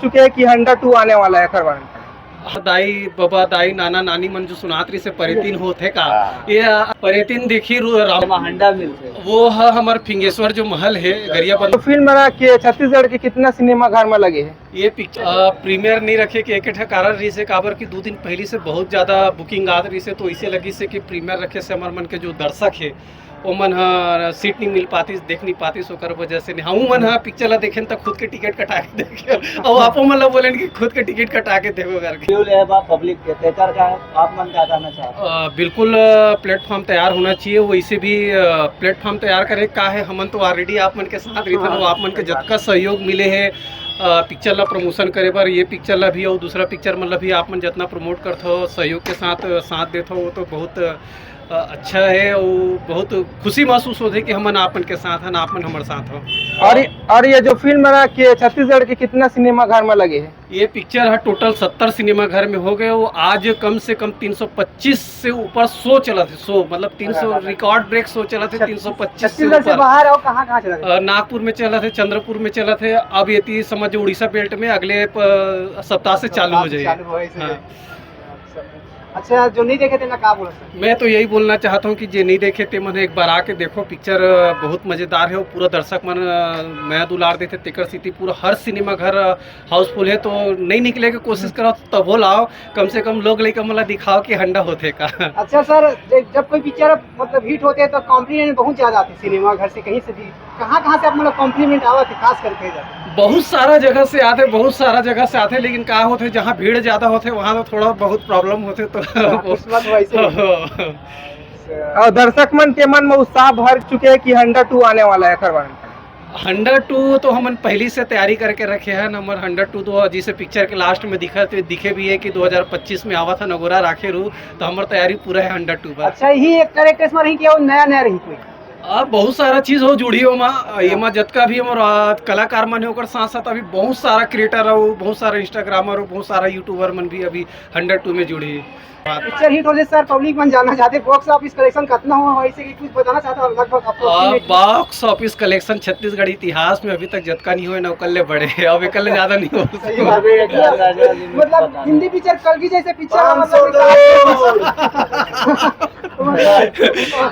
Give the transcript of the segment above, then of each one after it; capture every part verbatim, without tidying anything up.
चुके हैं कि हंडा टू आने वाला है एकर बारे में। दाई बबा, दाई नाना नानी मन जो सुनात रहिसे परेतिन होथे का, हाँ। ये परेतिन देखी रू-, राम जेमा हंडा मिलथे। वो ह हमर फिंगेश्वर जो महल है गरियाबंद। तो फिल्म बना के छत्तीसगढ़ के कितना सिनेमा घर में लगे है? ये पिक्चर प्रीमियर नहीं रखे के एक ठा कारण रहिसे, काबर कि दो दिन पहले से बहुत ज्यादा बुकिंग आत रहिसे, तो इसे लगिसे कि प्रीमियर रखे से हमर मन के जो दर्शक है ओमन ह सीट नहीं मिल पातिस, देख नहीं पातिस, ओकर वजह से नहीं। हमू मन ह पिक्चर ला देखेन त खुद के टिकट कटा के देखेन, और आपो मन ला बोलेन कि खुद के टिकट कटा के देखो करके। क्यों ले बा पब्लिक के, तेकर का आप मन का कहना चाहते हैं? अ, बिल्कुल, अ, प्लेटफॉर्म तैयार होना चाहिए। वैसे भी, अ, प्लेटफॉर्म तैयार करे का है, हमन तो ऑलरेडी आप मन के साथ रहिथन, हाँ, वो आप मन के सही बात। जतका सहयोग मिले है, अ, पिक्चर ला प्रमोशन करे बर, ये पिक्चर ला भी और दूसरा पिक्चर मन ला भी आप मन जितना प्रमोट करथो, सहयोग के साथ, अ, साथ देथो, वो तो बहुत, अ, अच्छा है। वो बहुत खुशी महसूस होथे कि हमन आप मन के साथ हन, आप मन हमर साथ हो। और और ये जो फिल्म बना के छत्तीसगढ़ के कितना सिनेमा घर में लगे है? ये पिक्चर ह टोटल सत्तर सिनेमा घर में हो गए। वो आज कम से कम तीन सौ पच्चीस से ऊपर शो चलत है, शो मतलब तीन सौ, रिकॉर्ड ब्रेक शो चलत है, तीन सौ पच्चीस से छत्तीसगढ़ से ऊपर। बाहर और कहाँ कहाँ चलत है? अ, नागपुर में चलत है, चंद्रपुर में चलत है, अब ये तीन समझ उड़ीसा बेल्ट में अगले प-, सप्ताह से चालू हो जाएगा। चालू हो, ऐसे हाँ। अच्छा, जो नहीं देखे तेन ला का बोला सर? मैं तो यही बोलना चाहता हूँ कि जे नहीं देखे ते मन एक बार आके देखो, पिक्चर, अ, बहुत मजेदार है। वो पूरा दर्शक मन, अ, मया दुलार देथे, तेकर सेती पूरा हर सिनेमा घर, अ, हाउसफुल है, तो नहीं निकले के कोशिश करो, तभो लाओ, कम से कम लोग लइका मन ला दिखाओ कि हंडा होथे का। अच्छा सर, जे-, जब कोई पिक्चर मतलब हिट होथे तो कॉम्प्लीमेंट बहुत ज्यादा आथे सिनेमा घर से, कहीं से भी, कहाँ कहाँ से आप मतलब कॉम्प्लीमेंट आवत है खास करके इधर? बहुत सारा जगह से आथे, बहुत सारा जगह से आथे, लेकिन का होथे, जहाँ भीड़ ज्यादा होथे वहाँ तो थोड़ा बहुत प्रॉब्लम होथे, तो हाँ, किस्मत वैसे ही। और दर्शक मन के मन में उत्साह भर चुके हैं कि हंडा टू आने वाला है एकर बारे में। हंडा टू तो हमन पहली से तैयारी करके रखे हैं। हमर हंडा टू तो जैसे पिक्चर के लास्ट में दिखा, तो दिखे भी है कि दो हज़ार पच्चीस में आवा था नगोरा राखे रू, तो हमर तैयारी पूरा है हंडा टू पर। अच्छा, ही एक कैरेक्टर्स में रही कि वो नया नया रही कोई? अब बहुत सारा चीज हो जुड़ी हो मा, ये मा जतका भी हमर, आ, कलाकार मन है, ओकर साथ साथ अभी बहुत सारा क्रिएटर हो, बहुत सारा इंस्टाग्रामर हो, बहुत सारा यूट्यूबर मन भी अभी हंडा टू में जुड़ी। पिक्चर हिट होले सर, पब्लिक मन जानना चाहथे बॉक्स ऑफिस कलेक्शन कितना हुआ, वैसे कि कुछ बताना चाहता हूँ लगभग approximate. Box office collection Chhattisgarh इतिहास में अभी तक जतका नहीं हुआ ना, ओकर ले बड़े, अब एकर ले ज्यादा नहीं हो। सही बात है। मतलब हिंदी पिक्चर कलगी जैसे पिक्चर, मतलब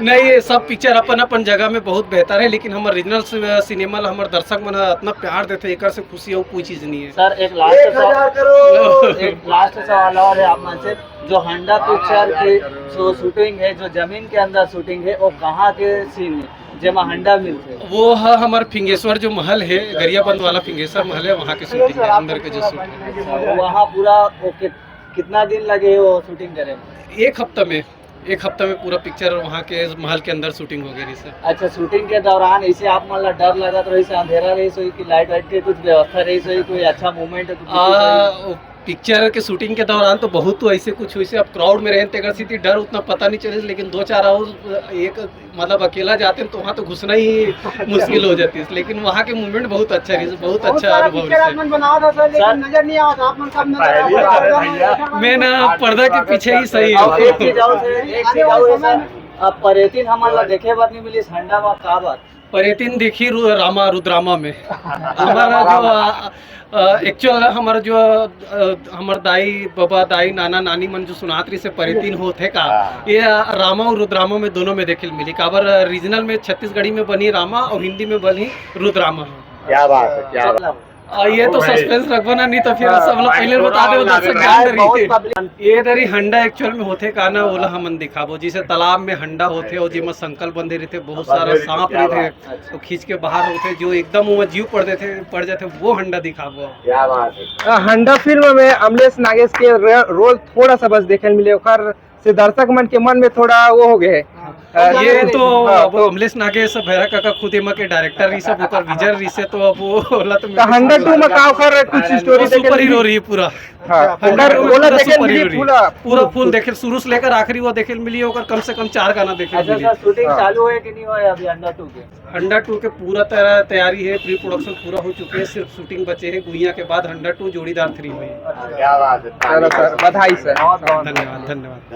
नहीं, ये सब पिक्चर अपन अपन जगह में बहुत बेहतर है, लेकिन हमर रीजनल सिनेमा ला हमर दर्शक मन ह इतना प्यार देथे, एकर से खुशी और कोई चीज नहीं है। सर, एक लास्ट एक हजार करोड़। एक लास्ट सवाल और है आप मन से, जो हंडा पिक्चर की जो शूटिंग है, जो जमीन के अंदर शूटिंग है, वो कहाँ के सीन है जेमा हंडा मिलथे? वो ह हमर फिंगेश्वर जो महल है, गरियाबंद वाला फिंगेश्वर महल है, वहाँ के शूटिंग है, अंदर के जो शूटिंग है। अच्छा, वहाँ पूरा वो कि-, कितना दिन लगे वो शूटिंग करे में? एक हफ्ता में, एक हफ्ता में पूरा पिक्चर वहाँ के महल के अंदर शूटिंग हो गई रही सर। अच्छा, शूटिंग के दौरान ऐसे आप मन ला डर लगत रही से, अंधेरा रही सोई कि लाइट वाइट के कुछ व्यवस्था रही सोई, कोई अच्छा मूवमेंट? आ, वो पिक्चर के शूटिंग के दौरान तो बहुत तो ऐसे कुछ हुई से, अब क्राउड में रहें तेकर सेती डर उतना पता नहीं चले, लेकिन दो चार और एक मतलब अकेला जाते हैं तो वहाँ तो घुसना ही मुश्किल हो जाती है, लेकिन वहाँ के मूवमेंट बहुत अच्छा रही, बहुत अच्छा अनुभव रही। नजर नहीं आवत, आप मन सब नजर आवत। मैं ना पर्दा के पीछे ही सही हूँ। एक चीज और सर, एक चीज और है सर, अब परेतिन हमन ला देखे बर नहीं मिली हंडा में, का बात? परेतिन देखी रु-, रामा रुद्रामा में। हमारा जो, अ, अ, एक्चुअल हमारा जो, अ, हमर दाई बबा, दाई नाना नानी मन जो सुनात रही से परेतिन होथे का, हाँ। ये, अ, रामा और रुद्रामा में दोनों में देखे मिली। काबर, अ, रीजनल में छत्तीसगढ़ी में बनी रामा और हिंदी में बनी रुद्रामा। क्या बात है, क्या बात। आ, ये तो सस्पेंस रखबो ना, नहीं तो फिर सब लोग पहले बता दे, दर्शक जान रही। ये दरी हंडा एक्चुअल में होथे का ना, ओला हमन दिखाबो। जैसे तालाब में हंडा होथे और जेमा संकल बंधे रहथे, बहुत सारा सांप रहथे, तो खींच के बाहर होथे, जो एकदम ओमा जीव पड़ देथे, पड़ जाथे, वो हंडा दिखाबो। क्या बात है। आ, हंडा फिल्म में अमलेश नागेश के रे-, रोल थोड़ा सा बस देखे मिले, ओकर से दर्शक मन के मन में थोड़ा वो हो गए। हाँ। आ, ये तो हाँ, अब तो अमलेश नागेश भैरा काका खुद एमा के डायरेक्टर रही सब, ओकर विजन रही से, तो अब वो वाला तो तो हंडा टू में का ओकर कुछ स्टोरी देखे सुपर हीरो रही पूरा। हाँ, हंडा ओकर टू में ओला पूरा देखे सुपर मिली हीरो रही। पूरा, पूरा फुल देखे, शुरू से लेकर आखिरी वो देखे मिली, ओकर कम से कम चार गाना देखे अच्छा मिली। सर, शूटिंग हाँ। चालू है कि नहीं हुआ है अभी हंडा टू के? हंडा टू के पूरा तैया-, तैयारी है, प्री प्रोडक्शन पूरा हो चुके हैं, सिर्फ शूटिंग बचे है। गुइया के बाद हंडा टू जोड़ीदार थ्री हुई। क्या बात है। चलो सर, बधाई सर। बहुत बहुत धन्यवाद, धन्यवाद।